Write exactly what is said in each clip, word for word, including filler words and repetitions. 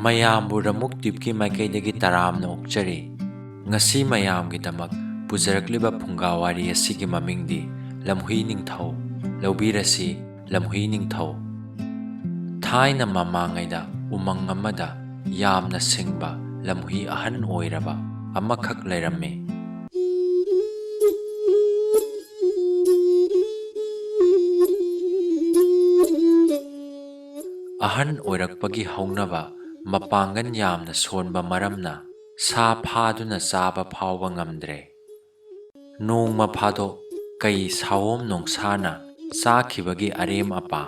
ꯃꯌꯥꯝꯕꯨ ꯔꯃꯨꯛ ꯇꯤꯞꯀꯤ ꯃꯥꯏꯀꯩꯗꯒꯤ ꯇꯔꯥꯝꯅ ꯑꯣꯛꯆꯔꯤ꯫ ꯉꯁꯤ ꯃꯌꯥꯝꯒꯤꯗꯃꯛ ꯄꯨꯖꯔꯛꯂꯤꯕ ꯐꯨꯡꯒꯥ ꯋꯥꯔꯤ ꯑꯁꯤꯒꯤ ꯃꯃꯤꯡꯗꯤ ꯂꯝꯍꯨꯏ ꯅꯤꯡꯊꯧ꯫ ꯂꯧꯕꯤꯔꯁꯤ, ꯂꯝꯍꯨꯏ ꯅꯤꯡꯊꯧ꯫ ꯊꯥꯏꯅ ꯃꯃꯥꯡꯉꯩꯗ ꯎꯃꯪ ꯑꯃꯗ ꯌꯥꯝꯅ ꯁꯤꯡꯕ ꯂꯝꯍꯨꯏ ꯑꯍꯟ ꯑꯣꯏꯔꯕ ꯑꯃꯈꯛ ꯂꯩꯔꯝꯃꯤ꯫ ꯑꯍꯟ ꯑꯣꯏꯔꯛꯄꯒꯤ ꯍꯧꯅꯕ ꯃꯄꯥꯡꯒꯜ ꯌꯥꯝꯅ ꯁꯣꯟꯕ ꯃꯔꯝꯅ ꯁꯥ ꯐꯥꯗꯨꯅ ꯆꯥꯕ ꯐꯥꯎꯕ ꯉꯝꯗ꯭ꯔꯦ꯫ ꯅꯣꯡꯃ ꯐꯥꯗꯣꯛ ꯀꯩ ꯁꯥꯑꯣꯝ ꯅꯣꯡꯁꯥꯅ ꯆꯥꯈꯤꯕꯒꯤ ꯑꯔꯦꯝ ꯑꯄꯥ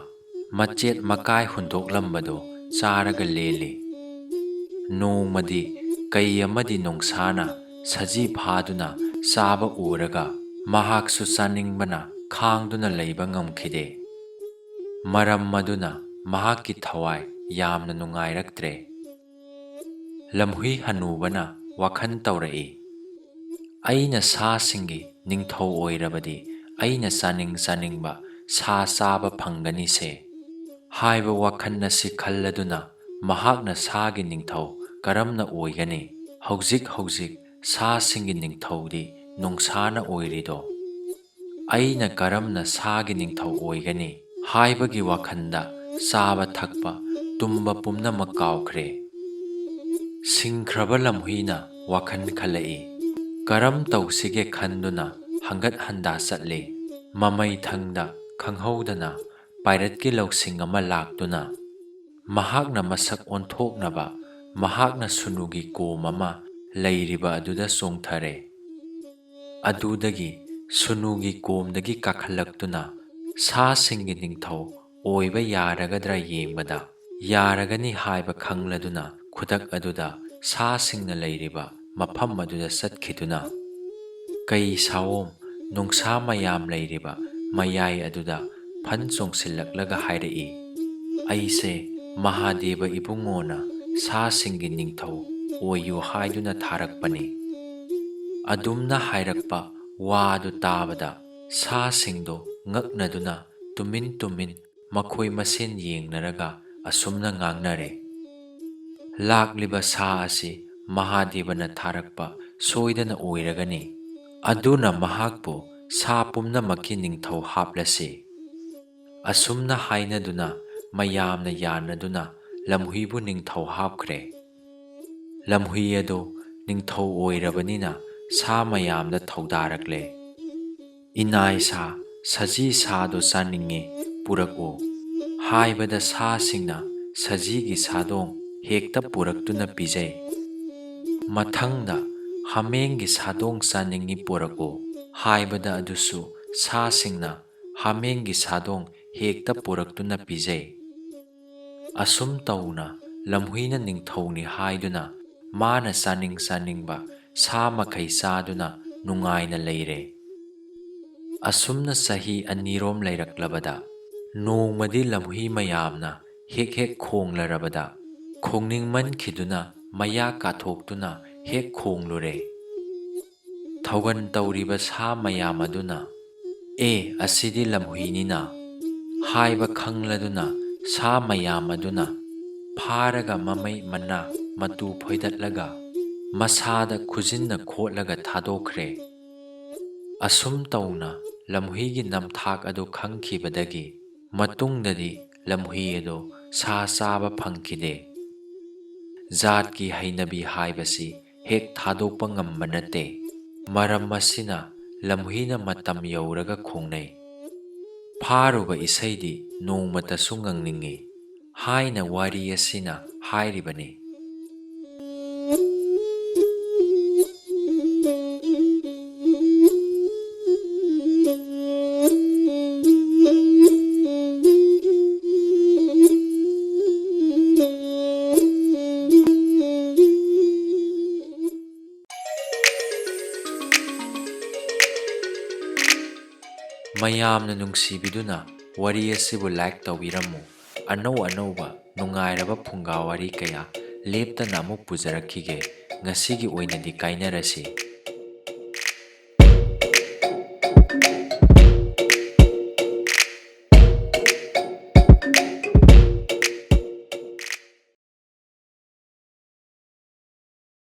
ꯃꯆꯦꯠ ꯃꯀꯥꯏ ꯍꯨꯟꯗꯣꯛꯂꯝꯕꯗꯨ ꯆꯥꯔꯒ ꯂꯦꯜꯂꯤ꯫ ꯅꯣꯡꯃꯗꯤ ꯀꯩ ꯑꯃꯗꯤ ꯅꯣꯡꯁꯥꯅ ꯁꯖꯤ ꯐꯥꯗꯨꯅ ꯆꯥꯕ ꯎꯔꯒ ꯃꯍꯥꯛꯁꯨ ꯆꯥꯅꯤꯡꯕꯅ ꯈꯥꯡꯗꯨꯅ ꯂꯩꯕ ꯉꯝꯈꯤꯗꯦ꯫ ꯃꯔꯝ ꯑꯗꯨꯅ ꯃꯍꯥꯛꯀꯤ ꯊꯋꯥꯏ ꯌꯥꯝꯅ ꯅꯨꯡꯉꯥꯏꯔꯛꯇ꯭ꯔꯦ꯫ ꯂꯝꯍꯨꯏ ꯍꯅꯨꯕꯅ ꯋꯥꯈꯜ ꯇꯧꯔꯛꯏ, "ꯑꯩꯅ ꯁꯥꯁꯤꯡꯒꯤ ꯅꯤꯡꯊꯧ ꯑꯣꯏꯔꯕꯗꯤ ꯑꯩꯅ ꯆꯥꯅꯤꯡ ꯆꯥꯅꯤꯡꯕ ꯁꯥ ꯆꯥꯕ ꯐꯪꯒꯅꯤꯁꯦ" ꯍꯥꯏꯕ ꯋꯥꯈꯜ ꯑꯁꯤ ꯈꯜꯂꯗꯨꯅ ꯃꯍꯥꯛꯅ ꯁꯥꯒꯤ ꯅꯤꯡꯊꯧ ꯀꯔꯝꯅ ꯑꯣꯏꯒꯅꯤ? ꯍꯧꯖꯤꯛ ꯍꯧꯖꯤꯛ ꯁꯥꯁꯤꯡꯒꯤ ꯅꯤꯡꯊꯧꯗꯤ ꯅꯣꯡꯁꯥꯅ ꯑꯣꯏꯔꯤꯗꯣ꯫ "ꯑꯩꯅ ꯀꯔꯝꯅ ꯁꯥꯒꯤ ꯅꯤꯡꯊꯧ ꯑꯣꯏꯒꯅꯤ?" ꯍꯥꯏꯕꯒꯤ ꯋꯥꯈꯜꯗ ꯆꯥꯕ ꯊꯛꯄ, ꯇꯨꯝꯕ ꯄꯨꯝꯅꯃꯛ ꯀꯥꯎꯈ꯭ꯔꯦ꯫ ꯁꯤꯡꯈ꯭ꯔꯕ ꯂꯝꯍꯨꯏꯅ ꯋꯥꯈꯜ ꯈꯜꯂꯛꯏ꯫ ꯀꯔꯝ ꯇꯧꯁꯤꯒꯦ ꯈꯟꯗꯨꯅ ꯍꯪꯒꯠ ꯍꯟꯗꯥ ꯆꯠꯂꯤ꯫ ꯃꯃꯩ ꯊꯪꯗ ꯈꯪꯍꯧꯗꯅ ꯄꯥꯏꯔꯠꯀꯤ ꯂꯧꯁꯤꯡ ꯑꯃ ꯂꯥꯛꯇꯨꯅ ꯃꯍꯥꯛꯅ ꯃꯁꯛ ꯑꯣꯟꯊꯣꯛꯅꯕ ꯃꯍꯥꯛꯅ ꯁꯨꯅꯨꯒꯤ ꯀꯣꯝ ꯑꯃ ꯂꯩꯔꯤꯕ ꯑꯗꯨꯗ ꯆꯣꯡꯊꯔꯦ꯫ ꯑꯗꯨꯗꯒꯤ ꯁꯨꯅꯨꯒꯤ ꯀꯣꯝꯗꯒꯤ ꯀꯥꯈꯠꯂꯛꯇꯨꯅ ꯁꯥꯁꯤꯡꯒꯤ ꯅꯤꯡꯊꯧ ꯑꯣꯏꯕ ꯌꯥꯔꯒꯗ꯭ꯔꯥ ꯌꯦꯡꯕꯗ, ꯌꯥꯔꯒꯅꯤ ꯍꯥꯏꯕ ꯈꯪꯂꯗꯨꯅ ꯈꯨꯗꯛ ꯑꯗꯨꯗ ꯁꯥꯁꯤꯡꯅ ꯂꯩꯔꯤꯕ ꯃꯐꯝ ꯑꯗꯨꯗ ꯆꯠꯈꯤꯗꯨꯅ ꯀꯩ ꯁꯥꯑꯣꯝ ꯅꯨꯡꯁꯥ ꯃꯌꯥꯝ ꯂꯩꯔꯤꯕ ꯃꯌꯥꯏ ꯑꯗꯨꯗ ꯐꯟ ꯆꯣꯡꯁꯤꯜꯂꯛꯂꯒ ꯍꯥꯏꯔꯛꯏ, "ꯑꯩꯁꯦ ꯃꯍꯥꯗꯦꯕ ꯏꯕꯨꯡꯉꯣꯅ ꯁꯥꯁꯤꯡꯒꯤ ꯅꯤꯡꯊꯧ ꯑꯣꯏꯌꯨ ꯍꯥꯏꯗꯨꯅ ꯊꯥꯔꯛꯄꯅꯤ꯫" ꯑꯗꯨꯝꯅ ꯍꯥꯏꯔꯛꯄ ꯋꯥꯗꯨ ꯇꯥꯕꯗ ꯁꯥꯁꯤꯡꯗꯨ ꯉꯛꯅꯗꯨꯅ ꯇꯨꯃꯤꯟ ꯇꯨꯃꯤꯟ ꯃꯈꯣꯏ ꯃꯁꯦꯟ ꯌꯦꯡꯅꯔꯒ ꯑꯁꯨꯝꯅ ꯉꯥꯡꯅꯔꯦ, ꯂꯥꯛꯂꯤꯕ ꯁꯥ ꯑꯁꯤ ꯃꯍꯥꯗꯦꯕꯅ ꯊꯥꯔꯛꯄ ꯁꯣꯏꯗꯅ ꯑꯣꯏꯔꯒꯅꯤ꯫ ꯑꯗꯨꯅ ꯃꯍꯥꯛꯄꯨ ꯁꯥ ꯄꯨꯝꯅꯃꯛꯀꯤ ꯅꯤꯡꯊꯧ ꯍꯥꯞꯂꯁꯤ꯫ ꯑꯁꯨꯝꯅ ꯍꯥꯏꯅꯗꯨꯅ ꯃꯌꯥꯝꯅ ꯌꯥꯅꯗꯨꯅ ꯂꯝꯍꯨꯏꯕꯨ ꯅꯤꯡꯊꯧ ꯍꯥꯞꯈ꯭ꯔꯦ꯫ ꯂꯝꯍꯨꯏ ꯑꯗꯨ ꯅꯤꯡꯊꯧ ꯑꯣꯏꯔꯕꯅꯤꯅ ꯁꯥ ꯃꯌꯥꯝꯗ ꯊꯧꯗꯥꯔꯛꯂꯦ꯫ "ꯏꯅꯥꯏ ꯁꯥ, ꯁꯖꯤ ꯁꯥꯗꯣ ꯆꯥꯅꯤꯡꯉꯤ, ꯄꯨꯔꯛꯎ" ꯍꯥꯏꯕꯗ ꯁꯥꯁꯤꯡꯅ ꯁꯖꯤꯒꯤ ꯁꯥꯗꯣꯡ ꯍꯦꯛꯇ ꯄꯨꯔꯛꯇꯨꯅ ꯄꯤꯖꯩ꯫ ꯃꯊꯪꯗ "ꯍꯥꯃꯦꯡꯒꯤ ꯁꯥꯗꯣꯡ ꯆꯥꯅꯤꯡꯉꯤ, ꯄꯨꯔꯛꯎ" ꯍꯥꯏꯕꯗ ꯑꯗꯨꯁꯨ ꯁꯥꯁꯤꯡꯅ ꯍꯥꯃꯦꯡꯒꯤ ꯁꯥꯗꯣꯡ ꯍꯦꯛꯇ ꯄꯨꯔꯛꯇꯨꯅ ꯄꯤꯖꯩ꯫ ꯑꯁꯨꯝ ꯇꯧꯅ ꯂꯝꯍꯨꯏꯅ ꯅꯤꯡꯊꯧꯅꯤ ꯍꯥꯏꯗꯨꯅ ꯃꯥꯅ ꯆꯥꯅꯤꯡ ꯆꯥꯅꯤꯡꯕ ꯁꯥ ꯃꯈꯩ ꯆꯥꯗꯨꯅ ꯅꯨꯡꯉꯥꯏꯅ ꯂꯩꯔꯦ꯫ ꯑꯁꯨꯝꯅ ꯆꯍꯤ ꯑꯅꯤꯔꯣꯝ ꯂꯩꯔꯛꯂꯕꯗ, ꯅꯣꯡꯃꯗꯤ ꯂꯝꯍꯨꯏ ꯃꯌꯥꯝꯅ ꯍꯦꯛ ꯍꯦꯛ ꯈꯣꯡꯂꯔꯕꯗ, ꯈꯣꯡꯅꯤꯡꯃꯟꯈꯤꯗꯨꯅ ꯃꯌꯥ ꯀꯥꯊꯣꯛꯇꯨꯅ ꯍꯦꯛ ꯈꯣꯡꯂꯨꯔꯦ꯫ ꯊꯧꯒꯟ ꯇꯧꯔꯤꯕ ꯁꯥ ꯃꯌꯥꯝ ꯑꯗꯨꯅ, "ꯑꯦ, ꯑꯁꯤꯗꯤ ꯂꯝꯍꯨꯏꯅꯤꯅ" ꯍꯥꯏꯕ ꯈꯪꯂꯗꯨꯅ, ꯁꯥ ꯃꯌꯥꯝ ꯑꯗꯨꯅ ꯐꯥꯔꯒ ꯃꯃꯩ, ꯃꯅꯥ, ꯃꯇꯨ ꯐꯣꯏꯗꯠꯂꯒ ꯃꯁꯥꯗ ꯈꯨꯖꯤꯟꯅ ꯈꯣꯠꯂꯒ ꯊꯥꯗꯣꯛꯈ꯭ꯔꯦ꯫ ꯑꯁꯨꯝ ꯇꯧꯅ ꯂꯝꯍꯨꯏꯒꯤ ꯅꯝꯊꯥꯛ ꯑꯗꯨ ꯈꯪꯈꯤꯕꯗꯒꯤ ꯃꯇꯨꯡꯗꯗꯤ ꯂꯝꯍꯨꯏ ꯑꯗꯨ ꯁꯥ ꯆꯥꯕ ꯐꯪꯈꯤꯗꯦ꯫ ꯖꯥꯠꯀꯤ ꯍꯩꯅꯕꯤ ꯍꯥꯏꯕꯁꯤ ꯍꯦꯛ ꯊꯥꯗꯣꯛꯄ ꯉꯝꯕ ꯅꯠꯇꯦ꯫ ꯃꯔꯝ ꯑꯁꯤꯅ ꯂꯝꯍꯨꯏꯅ ꯃꯇꯝ ꯌꯧꯔꯒ ꯈꯣꯡꯅꯩ꯫ "ꯐꯥꯔꯨꯕ ꯏꯁꯩꯗꯤ ꯅꯣꯡꯃꯇꯁꯨ ꯉꯪꯅꯤꯡꯏ" ꯍꯥꯏꯅ ꯋꯥꯔꯤ ꯑꯁꯤꯅ ꯍꯥꯏꯔꯤꯕꯅꯤ꯫ ꯃꯌꯥꯝꯅ ꯅꯨꯡꯁꯤꯕꯤꯗꯨꯅ ꯋꯥꯔꯤ ꯑꯁꯤꯕꯨ like ꯇꯧꯕꯤꯔꯝꯃꯨ꯫ ꯑꯅꯧ ꯑꯅꯧꯕ ꯅꯨꯡꯉꯥꯏꯔꯕ ꯐꯨꯡꯒꯥ ꯋꯥꯔꯤ ꯀꯌꯥ ꯂꯦꯞꯇꯅ ꯑꯃꯨꯛ ꯄꯨꯖꯔꯛꯈꯤꯒꯦ꯫ ꯉꯁꯤꯒꯤ ꯑꯣꯏꯅꯗꯤ ꯀꯥꯏꯅꯔꯁꯤ꯫